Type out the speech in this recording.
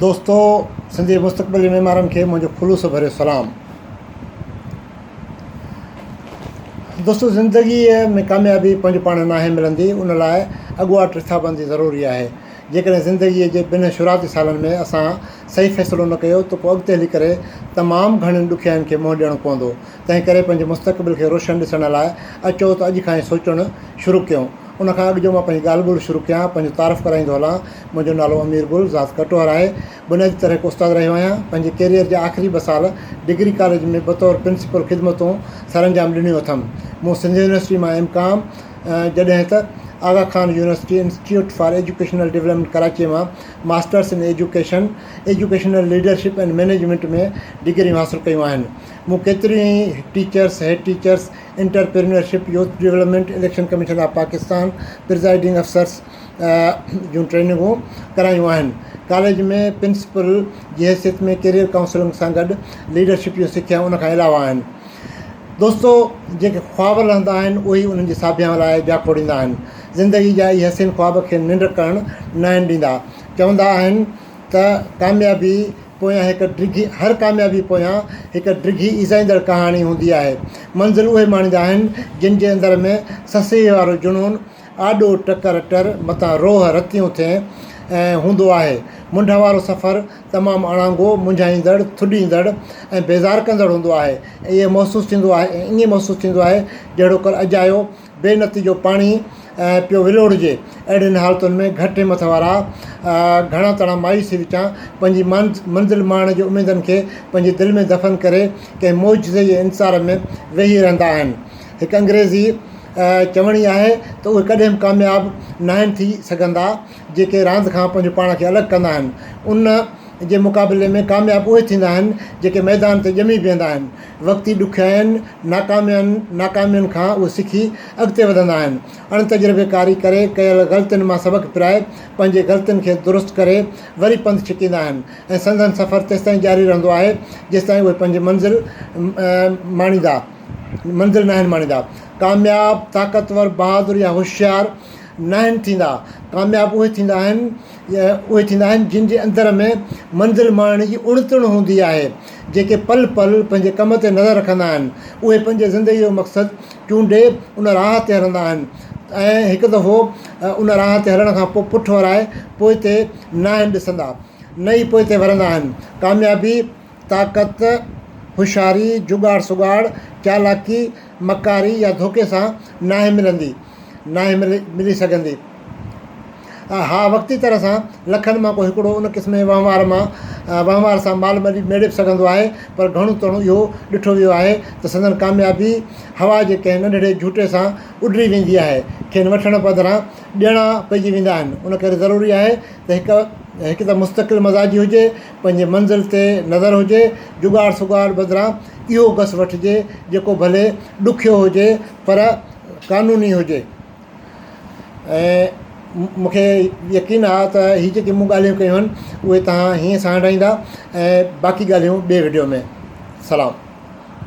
دوستو سنڌ جي مستقبل جي معمارن کي منهنجو خلوص ڀريو سلام. دوستو زندگيء ۾ ڪاميابي پنهنجو پاڻ ناهي ملندي ان لاء اڳواٽ رٿابندي ضروري آهي. جيڪڏهن زندگيء جي بنهه شروعاتي سالن ۾ اسان صحيح فيصلو نه ڪيو ته پوء اڳتي هلي ڪري تمام گهڻين ڏکيائين کي منهن ڏيڻو پوندو. تنهن ڪري پنهنجي مستقبل کي روشن ڏسڻ لاء اچو ته اڄ کان ئي سوچڻ شروع ڪيون. ان کان اڳ جو مان پنهنجي ڳالهه ٻولهه شروع ڪيان، پنهنجو تعارف ڪرائيندو هلان. منهنجو نالو امير گل، ذات ڪٽوهر آهي. بنيادي طرح هڪ استاد رهيو آهيان. پنهنجي ڪيريئر جا آخري ٻه سال ڊگري ڪاليج ۾ بطور پرنسپل خدمتون سرانجام ڏنيون اٿم. مون سنڌ يونيورسٽي مان ايم ڪام، جڏهن ته Aga Khan university institute for educational development ڪراچيء مان masters in education, educational leadership and management ۾ ڊگريون حاصل ڪيون آهن. مون ڪيتريون ئي teachers, head teachers, entrepreneurship, youth development, election commission of Pakistan, presiding officers جون ٽريننگون ڪرايون آهن. ڪاليج ۾ پرنسپل جي حيثيت ۾ ڪيريئر ڪائونسلنگ سان گڏ ليڊرشپ جون سکيائون ان کان علاوه آهن. دوستو جيڪي خواب لهندا آهن اهي ئي انهن جي ساڀيان لاء جاکوڙيندا آهن. زندگي جا اهي حسين خواب کين ننڊ ڪرڻ ناهن ڏيندا. چوندا آهن ته ڪاميابي پويان هڪ ڊگهي هر ڪاميابي پويان هڪ ڊگهي ايذائيندڙ ڪهاڻي هوندي آهي. منزل اهي ماڻيندا آهن جن جي اندر ۾ سسئيء وارو جنون، آڏو ٽڪر ٽر، متان روهه رتيون ٿئين، هوندو آهي. منڍ وارو سفر تمام اڻانگو، منجهائيندڙ، ٿڏيندڙ ۽ بيزار ڪندڙ هوندو آهي. ائين محسوس ٿيندو آهي ائين محسوس ٿيندو آهي جهڙوڪر اجايو بي نتيجو پاڻي پيو ولوڙجي. اهڙين حالتن ۾ گهٽ همٿ وارا گهڻا تڻا مايوسي وچان پنهنجي منزل ماڻڻ جي اميدن کي پنهنجي دل ۾ دفن ڪري ڪنهن معجزي جي انتظار ۾ ويهي رهندا آهن. هڪ انگريزي چوڻي آهي ته اهي ڪڏهن به ڪامياب ناهن ٿي سگهندا جيڪي راند کان پنهنجو پاڻ کي الڳ ڪندا آهن. ان جي مقابلي ۾ ڪامياب اهي ٿيندا آهن جيڪي ميدان تي ڄمي بيهندا آهن. وقتي ڏکيائين، ناڪامين ناڪامين کان اهي سکي اڳتي وڌندا آهن. اڻ تجربيڪاري ڪري ڪيل غلطين مان سبق پرائي پنهنجي غلطين کي درست ڪري وري پنڌ ڇڪيندا آهن ۽ سندن سفر تيستائين جاري رهندو آهي جيستائين اهي پنهنجي منزل ماڻيندا منزل ناهن ماڻيندا. ڪامياب، طاقتور، بهادر يا هوشيار ناهن ٿيندا. ڪامياب اهي ٿيندا آهن اهي ٿيندا آهن جن جي اندر ۾ منزل ماڻڻ جي اڻ تڻ هوندي آهي، جيڪي پل پل پنهنجي ڪم تي نظر رکندا آهن، اهي پنهنجي زندگي جو مقصد چونڊي ان راهه تي هلندا آهن ۽ هڪ دفعو ان راهه تي هلڻ کان پوء پٺ ورائي پوئتي ناهن ڏسندا نه ئي پوئتي ورندا آهن. ڪاميابي، طاقت، هوشياري، جڳاڙ سڳاڙ، چالاڪي، مڪاري يا ڌوڪي سان ناهي ملندي، ناهي ملي سگهندي. ها وقتي طرح سان لکن مان ڪو هڪڙو ان قسم جي وهنوار مان وهنوار سان مال ملي ميڙي به سگهندو آهي پر گهڻو تڻو اهو ڏٺو ويو آهي ته سندن ڪاميابي هوا جي ڪنهن ننڍڙي جهوٽي سان اڏري ويندي آهي کين وٺڻ بدران ڏيڻا پئجي ويندا آهن ان ڪري ضروري آهي ته هڪ هڪ ته مستقل مزاجي هجي پنهنجي منزل تي نظر هجي جڳاڙ سڳاڙ بدران اهو گس وٺجي جيڪو ڀلي ڏکيو هجي پر قانوني هجي. ۽ مون کي يقين آهي ته هي جيڪي مون ڳالهيون ڪيون آهن اهي توهان هيئن سان هنڊائيندا ۽ باقي ڳالهيون ٻئي وڊيو ۾ سلام.